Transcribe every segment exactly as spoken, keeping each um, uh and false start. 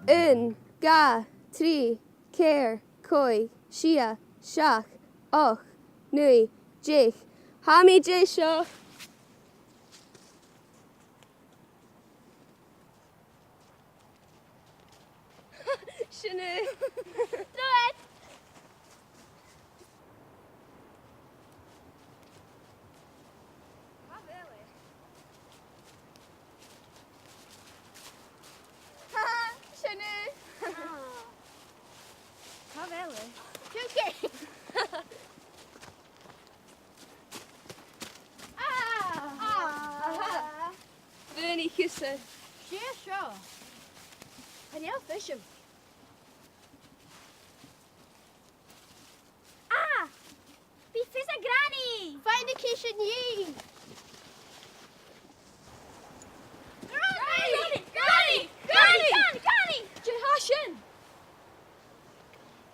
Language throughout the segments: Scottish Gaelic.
Aon, dhà, trì, ceithir, còig, sia, seachd, ochd, naoi, deich. Tha mi deiseil. Sin e. Do it! Càit a bheil e? Ha, ha, sin e. Càit a bheil e? Cookie! Ah! Ah! Bhuannaich thusa. Dè seo? Chan eil fios agam. Ah! Bidh fios aig Granny! Faighnich i sin dhi! Granny! Granny! Granny! Granny! Granny! Dè tha sin?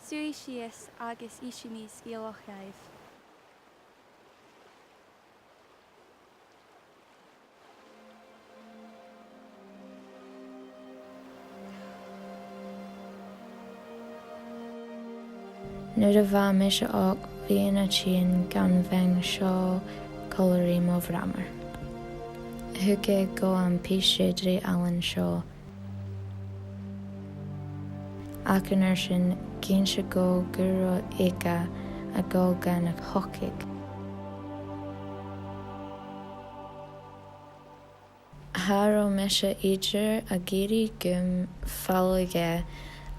Suidhidh sìos agus innsidh mi sgeulachd dhuibh. Nuair a bha mise ochd, bha mi a' tighinn dhan bhean seo còmhla ri mo bhràthair. Thug e dhomh am pìos seòrsa de dh'fhallain seo. Ach an uair sin, dh'innis e dhomh gun robh aige a dhol dhan a' chogadh. Cha robh mise idir ag iarraidh gum falbhadh e,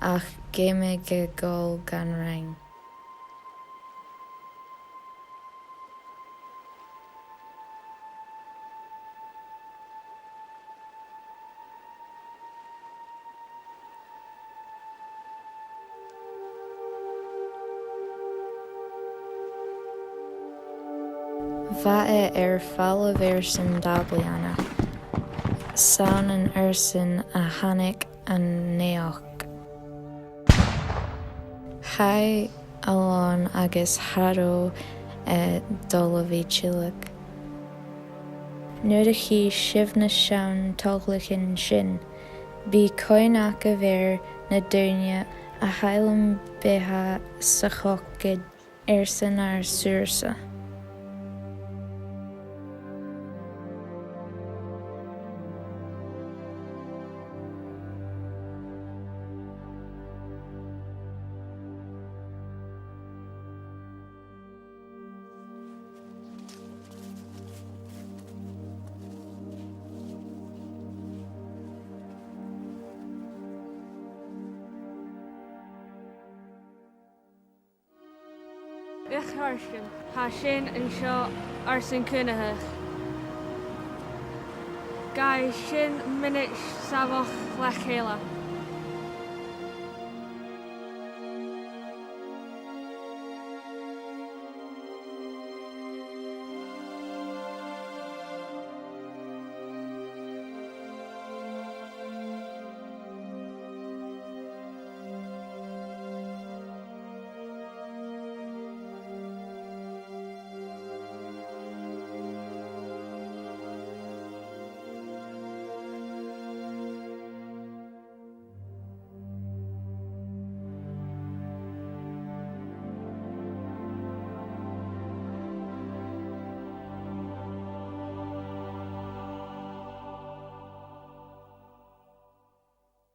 ach dh'fheumadh e dhol dhan Fhraing. Bha e air falbh airson dà bhliadhna, 's ann an uair sin a thàinig an naidheachd. Chaidh a làmhan agus cha robh e dol a bhith a' tilleadh. Nuair a chì sibh na seann togaichean sin, bidh cuimhne agaibh air na daoine a chaidh am beatha sa chogadh airson ar saorsa. Uill, a chàirdean, tha sinn an seo airson cuimhneachadh. Gabhaidh sinn mionaid sàmhach le chèile.